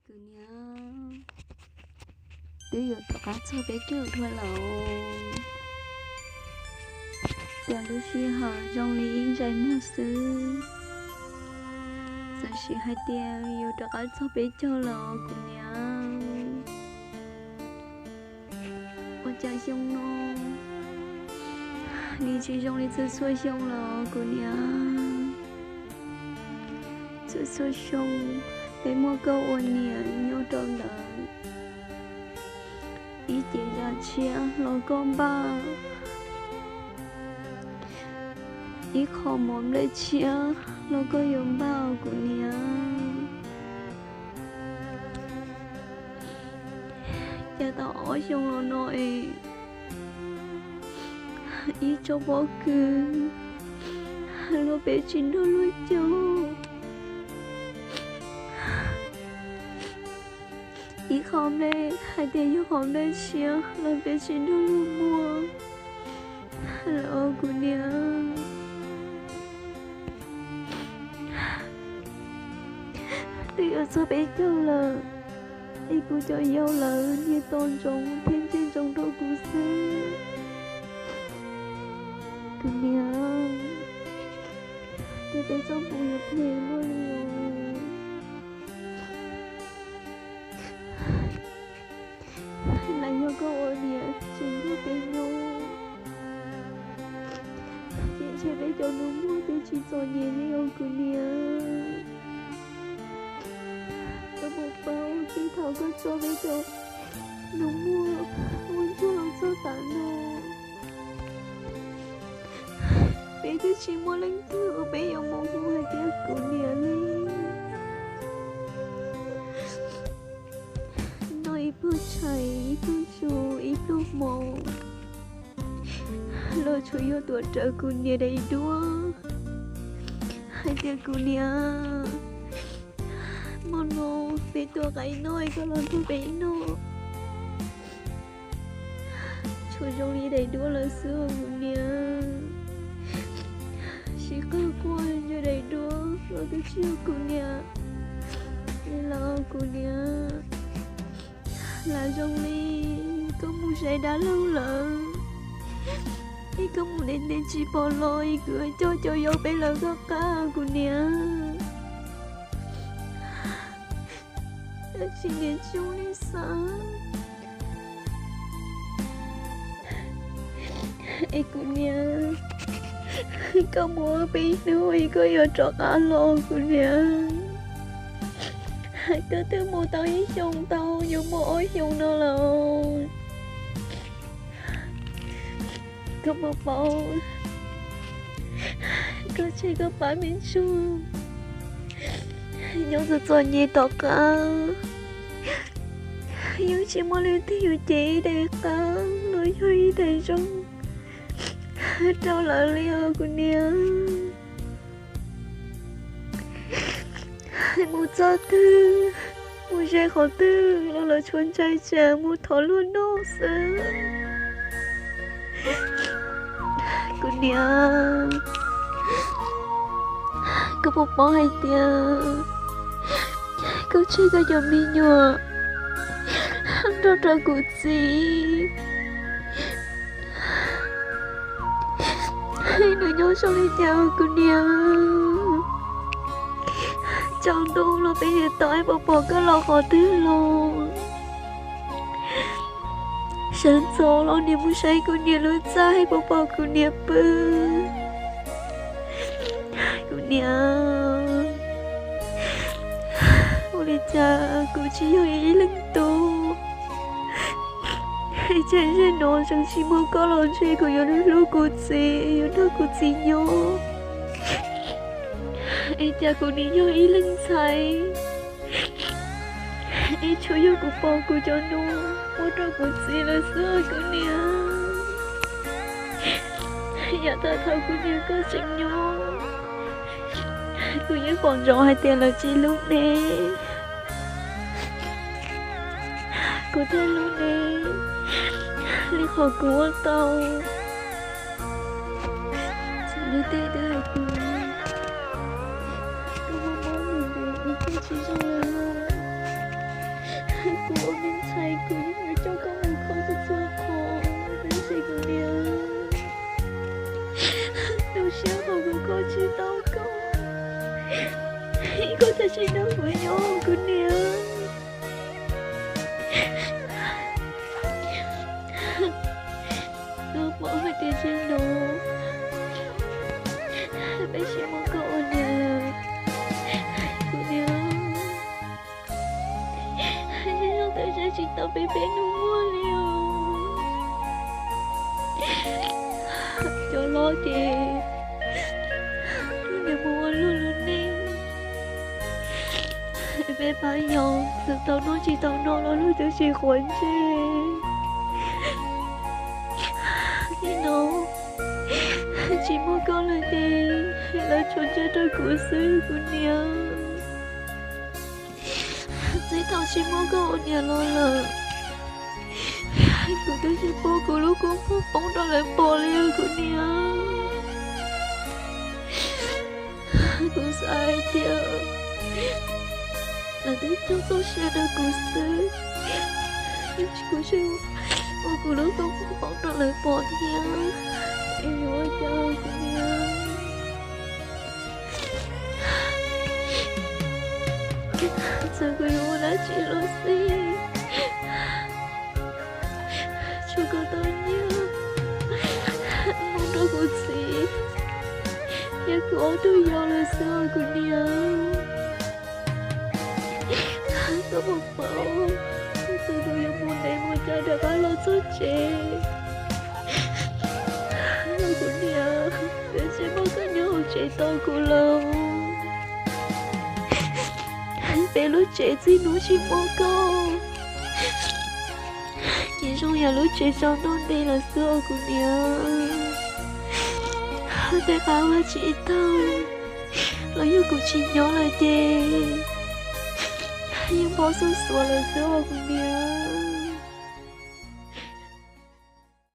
Kuv niam, twb yuav rov qab txog peb caug dhau lawm. Cas lub sij hawm zoo li ib ntsais muag xwb, txawm sim hais tias yuav rov qab txog peb caug lawm kuv niam. Ua cas xyoo no nws tsis zoo li txhua txhua xyoo los kuv niam. Txhua txhua xyoo peb muaj koj ua niam nyob rau ntawd, ib cev zam tshiab los koj npaj, ib qho mov nplej tshiab los koj yuav npaj kuv niam. Cas tau ob xyoo los no es ib tsob pob kws los peb tsis nrog luag cog, ib qho nplej hais tias yog qhov nplej tshiab los peb tsis nrog luag muag lawm kuv niam. Twb yuav txog peb caug lawm, es kuv cov yau lawv niag to ntsoov thiab ntsia ntsoov rau kuv xwb. Kuv niam, ces peb txoj hmoo yuav phem luaj li os. Lam yog koj ua niam tseem nrog peb nyob, ces ntshe peb cov nus muag twb tsis txom nyem li os kuv niam. Koj puas paub txij thaum koj tso peb cov nus muag ua ntsuag los txog tav no, peb twb tsis muaj leej twg uas peb yuav mus hu hais tias kuv niam li. Noj ib pluag tshais, ib pluag su, ib pluag hmo, los tsuas yog tuav rawv kuv niam daim duab hais tias kuv niam, hmo no peb tuaj qaib noj es koj los nrog peb noj. Tsuas zoo li daim duab lawm xwb kuv niam. Sib qawg quaj ntawm daim duab los twb tsis yog kuv niam li los kuv niam. Lam zoo li koj mus zais dab laug lawm, es koj mus ntev ntev tsis pom los es kuv coj cov yau peb lawv koj qab kuv niam. Tab sis niam tsis ua li xav. Es kuv niam, koj mus peb hnub es koj yuav rov qab los kuv niam. Koj twb mus tau ib xyoos tau yuav muaj ob xyoos no lawm. Koj puas paub, koj tseg koj pab me ntsuag nyob txom txom nyem tom qab, yeej tsis muaj leej twg yuav cev ib daim qab los yog ib daim zoo rau lawv li os kuv niam. Mus txoj twg, mus ze qhov twg los lawv tsuas ntshai tsam mus thov luag noj xwb. Kuv niam, koj puas paub hais tias koj tseg koj cov me nyuam nrog rau kuv txiv, nws nyob zoo li cas kuv niam? Tsaus ntuj los peb yuav tos es puas pom koj los qhov twg los. Sawv ntxov los niam mus saib kuv niam lub txaj es puas pom kuv niam pw. Kuv niam, ua li cas kuv tsis yog ib leeg tub, es tsam zej no tseem tsis muaj koj los ntshe kuv yuav hlub kuv txiv, yuav nrog kuv txiv nyob. Es cas kuv nim yog ib leeg ntxhais, es tsuas yog kuv pom kuv cov nus ua rau kuv txiv lawm xwb kuv niam. Yav tag thaum kuv niam koj tseem nyob, kuv yeej pom ntsoov hais tias lawv tsis hlub neb, kuv thiaj hlub neb li qhov kuv ua tau. Txiv, neb tej twb hais tias koj mob mob ntev ntev es koj tsis zoo li lawm. Nyob kuv niam, koj paub hais tias tsis no peb tsis muaj koj ua niam lawm kuv niam. Zoo tawm saib tsis tau peb peb hnub muaj li os. Cov hlob ces niaj mus ua luag lub neej, peb pab yau txawm tau noj tsis tau noj los luag twb tsis quav ntsej. Nim no tsis muaj koj lawm ces lawv tsuas ntsia rau kuv xwb kuv niam. Txij thaum tsis muaj koj ua niam los lawm, kuv twb tsis pub kuv lub kua muag poob rau lawv pom li os kuv niam. Kuv xav hais tias lawv twb coj txoj sia rau kuv xwb, kuv tsis ua kuv lub kua muag poob rau lawv pom thiab. Es yuav ua cas kuv niam? Txawm kuv yuav ua dab tsi los xij, tsuas kom tau nyiaj mus rau kuv txiv thiab kuv ob tug yau lawm xwb os kuv niam. Koj puas paub, txawm kuv yuav mus ntev mus cas rov qab los txog tsev los kuv niam, peb tsis muaj koj nyob hauv tsev tos kuv lawm. Peb lub tsev txij hnub tsis muaj koj ces zoo yam lub tsev tsaus ntuj nti lawm xwb os kuv niam. Tej qab ua tsis tau los yog kuv tsis nyob lawm ces yeej npau xuj xuav lawm xwb os kuv niam.